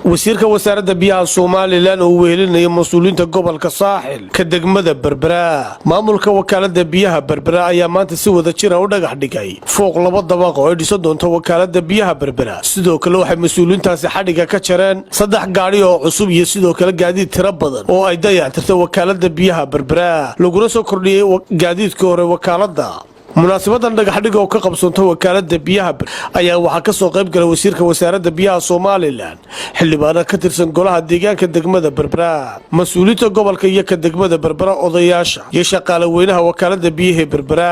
Wasiirka Wasaaradda Biyaha Somaliland oo wehelinaya mas-uuliyiinta gobolka Saaxil, ka degmada Berbera, maamulka Wakaalada Biyaha Berbera ayaa maanta si wada jira u dhagax dhigay fooq laba dabaq oo ay dhisan doonto Wakaalada Biyaha Berbera. Sidoo kale waxay mas-uuliyiintaasi xadhigga ka jareen saddex gaadhi oo cusub iyo sidoo kale gaadiid tiro badan oo ay dayactirtay Wakaalada Biyaha Berbera, laguna soo kordhiyey gaadiidkii hore wakaalada. Munaasabadan dhagaxdhiga oo ka qabsoonta Wakaalada Biyaha ayaa waxaa kasoo qayb galay wasiirka Wasaaradda Biyaha Somaliland, xildhibaano ka tirsan golaha deegaanka degmada Berbera, mas-uuliyiinta gobolka iyo ka degmada Berbera, odayaasha iyo shaqaale weynaha Wakaalada Biyaha Berbera.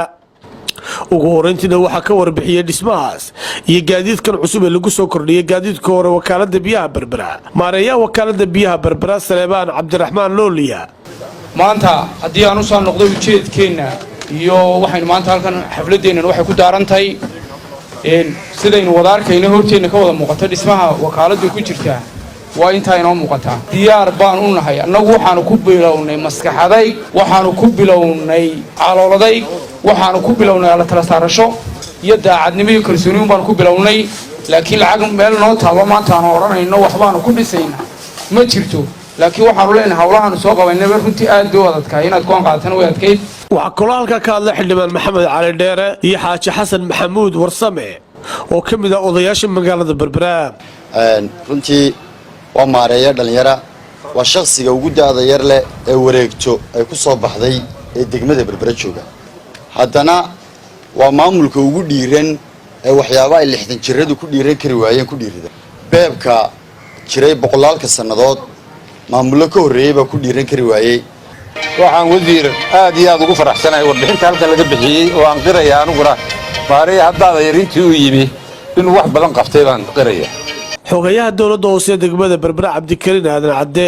Ugu horeyntiina waxaa ka warbixiyey dhismahaas iyo gaadiidkan cusub ee lagu soo kordhiyey gaadiidka hore Wakaalada Biyaha Berbera maareeyaha Wakaalada Biyaha Berbera, Saleebaan Cabdiraxmaan Looliya. Maanta haddii aan usoo noqday ujeedkeenna iyo waxaynu maanta halkan xafladdeennan waxay ku daaran tahay, sidaynu wada arkayno, horteenna ka wada muuqata, dhismaha wakaaladdu ku jirtaa waa intaa inoo muuqataa. Diyaar baan u nahay annagu. Waxaanu ku bilownay maskaxadayg, waxaanu ku bilownay calool adayg, waxaanu ku bilownay alla tala saarasho iyo daacadnimo iyo kalsooni un baanu ku bilownay. Laakiin lacag meel noo taallo maanta aanu odhanayno waxbaanu ku dhisaynaa ma jirto. Laakiin waxaanu leenahay hawlahaanu soo qabaynaba runtii aad bay u adadkaay, inaad kuwan qaadatana way adkayd. Waxaa kaloo halkaa ka hadlay xildhibaan Maxamed Cali Dheere iyo Xaaji Xasan Maxamuud Warsame oo ka mid ah odayaasha magaalada Berbera. Runtii waa maareeya dhallinyara, waa shakhsiga ugu da'da yar leh ee wareegto ay ku soo baxday ee degmada Berbera jooga. Haddana waa maamulka ugu dhiiran ee waxyaaba ay 60 jiradu ku dhiiran kari waayeen ku dhiirida. Beebka jiray boqolaalka sannadood, maamullo ka horreeyey baa ku dhiiran kari waayey. Waxaan, wasiir, aad iyo aad ugu faraxsanahay warbixinta halkan laga bixiyey oo aan qiraya aniguna maaraya haddaada yar intii uu yimi inuu wax badan qabtay baan qiraya. Xogayaha dowladda hoose degmada Berbera, Cabdikariin Aadan Cadde,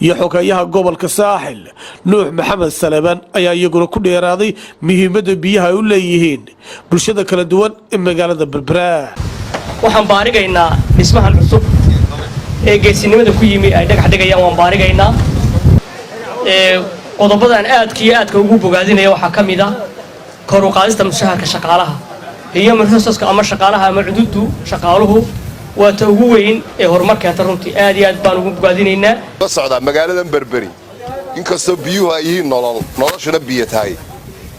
iyo xogayaha gobolka Saaxil, Nuux Maxamed Saleban, ayaa iyaguna ku dheeraaday muhiimadda biyaha ay u leeyihiin bulshada kala duwan ee magaalada Berbera. Waxaan baarigaynaa dhismahan cusub ee geesinimada ku yimi ay dhagax dhigayaan, waan baarigaynaa. Qodobadan aadka iyo aadka ugu bogaadinaya waxaa ka mid ah kor u qaadista mushaharka shaqaalaha iyo resourceska ama shaqaalaha ama cududu shaqaaluhu waa ta ugu weyn ee horumar keenta. Runtii aad iyo aad baan ugu bogaadinaynaa. La socdaa magaaladan Berberi, inkastoo biyuhu ay yihiin nolol, noloshuna biyo tahay,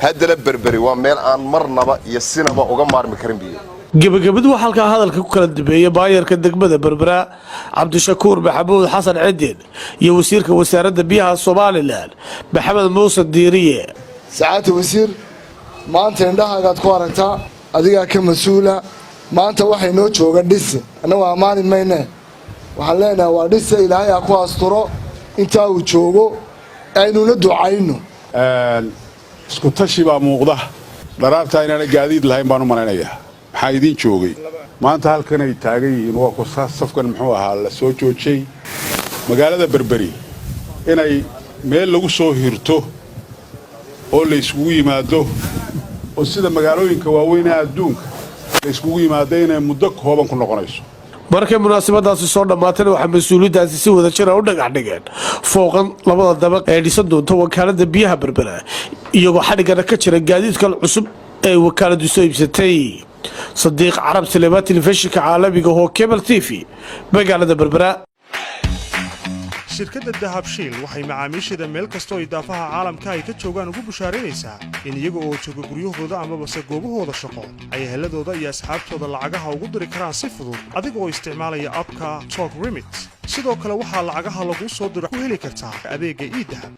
haddana Berberi waa meel aan marnaba iyo sinaba uga maarmi karin biyo. Gebagabadu waxaa halkaa hadalka ku kala dambeeyey maayarka degmada Berbera, Cabdishakuur Maxamuud Xasan Cidin, iyo wasiirka Wasaaradda Biyaha Somaliland, Maxamed Muuse Diiriye. Sacaadta wasiir, maanta indhahaagaad ku aragtaa, adigaa ka mas-uula. Maanta waxay noo jooga dhise, annagu ammaani mayne, waxaan leenahay waa dhise. Ilaahay ha ku asturo intaa uu joogo, aynuna ducayno. Isku tashi baa muuqda. Dharaartaa inaana gaadiid lahayn baan u malaynayaa. Maxaa idiin joogay? Maanta halkanay taagan yihiin, waa kusa safkan muxuu ahaa la soo joojay. Magaalada Berberi inay meel lagu soo hirto oo la yskugu yimaado oo sida magaalooyinka waaweyn ee adduunka la yskugu yimaado inay muddo kooban ku noqonayso. Markay munaasabadaasi soo dhammaatana, waxaa mas-uuliyiintaasi si wada jira u dhagax dhigeen fooqan labada dabaq ee dhisan doonta Wakaalada Biyaha Berbera, iyagoo xadhiggana ka jira gaadiidkan cusub ee wakaaladu soo iibsatay. Sadiiq Carab Saleebaan, telefishinka caalamiga Horn Cable TV, magaalada Berbera. Shirkadda Dahabshiil waxay macaamiisheeda meel kastoo idaafaha caalamka ay ka joogaan ugu bushaaraynaysaa in iyaga oo jooga guryahooda amabase goobahooda shaqo ay eheladooda iyo asxaabtooda lacagaha ugu diri karaan si fudud adiga oo isticmaalaya app-ka Talk Remit. Sidoo kale waxaa lacagaha laguu soo diro ku heli kartaa adeegga eDahab.